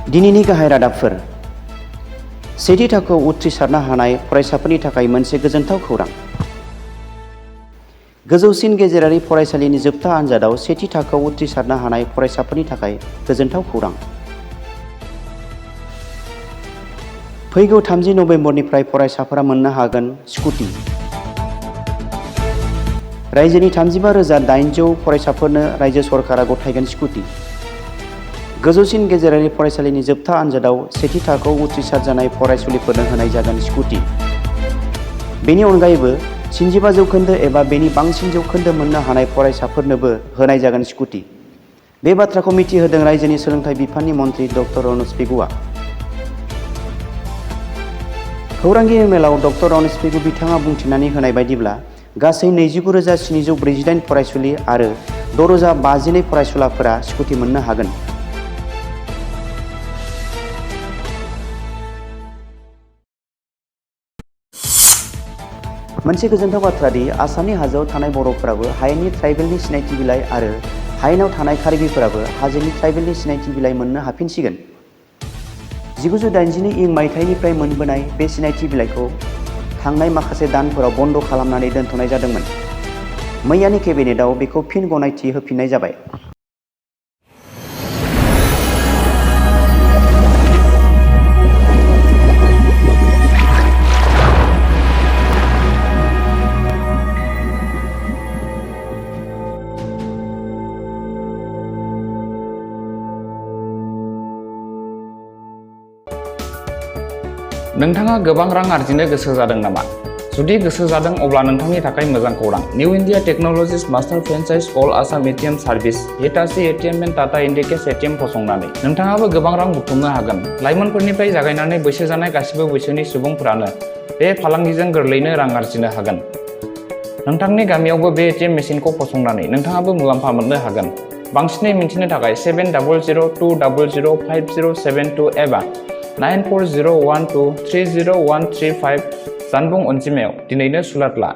दिनैनि गाहाय रादाबफोर। सेथि थाखोआव उथ्रिसारनो हानाय फरायसाफोरनि थाखाय मोनसे गोजोनथाव खौरां। गोजौसिन गेजेरारि फरायसालिनि जोबथा आनजादाव सेथि थाखोआव उथ्रिसारनो हानाय फरायसाफोरनि थाखाय गोजोनथाव खौरां। फैगौ 30 नबेम्बरनिफ्राय फरायसाफोरा मोननो हागोन स्कुटि। रायजोनि 35,800 फरायसाफोरनो रायजो सरकारा गथायगोन स्कुटि। गोजौसिन गेजेरारि फरायसालिनि जोबथा आनजादाव सेथि थाखोआव उथ्रिसार जानाय फरायसुलिफोरनो होनाय जागोन स्कुटि। बेनि अनगायैबो 75 जौखोन्दो एबा बेनि बांसिन जौखोन्दो मोननो हानाय फरायसाफोरनोबो होनाय जागोन स्कुटि। बे बाथ्राखौ मिथिहोदों रायजोनि सोलोंथाइ बिफाननि मन्थ्रि डक्टर रनज पेगुआ। खौरांगि इमेलाव डक्टर रनज पेगु बिथाङा बुंथिनानै होनाय बायदिब्ला गासै 29,748 फरायसुलि आरो 6,052 फरायसुलाफोरा स्कुटि मोननो हागोन। मोनसे गोजोनथाव बाथ्रा दि आसामनि हाजोआव थानाय बर'फोराबो हायेननि ट्राइबेलनि सिनायथि बिलाइ आरो हायेनाव थानाय कार्बिफोराबो हाजोनि ट्राइबेलनि सिनायथि बिलाइ मोननो हाफिनसिगोन। 1982 इं मायथाइनिफ्राय मोनबोनाय बे सिनायथि बिलाइखौ थांनाय माखासे दानफोराव बन्द खालामनानै दोनथ'नाय जादोंमोन। मैयानि केबिनेटआव बेखौ फिन गनायथि होफिननाय जाबाय। नोंथाङा गोबां रां आर्जिनो गोसो जादों नामा? जुदि गोसो जादों अब्ला नोंथांनि थाखाय मोजां खौरां। New India technologies master franchise all Assam ATM service Hitachi ATM and Tata Indicash ATM फसंनानै नोंथाङाबो गोबां रां बुथुमनो हागोन। लाइमोनफोरनिफ्राय जागायनानै बैसो जानाय गासिबो बैसोनि सुबुंफोरानो बे फालांगिजों गोरलैयैनो रां आर्जिनो हागोन। नोंथांनि गामियावबो बे एटिएम मेसिनखौ फसंनानै नोंथाङाबो मुलाम्फा मोननो हागोन। बांसिनै मिन्थिनो थाखाय 7002005072 एबा 9401230135 जानबुं अनजिमायाव दिनैनो सुलाद ला।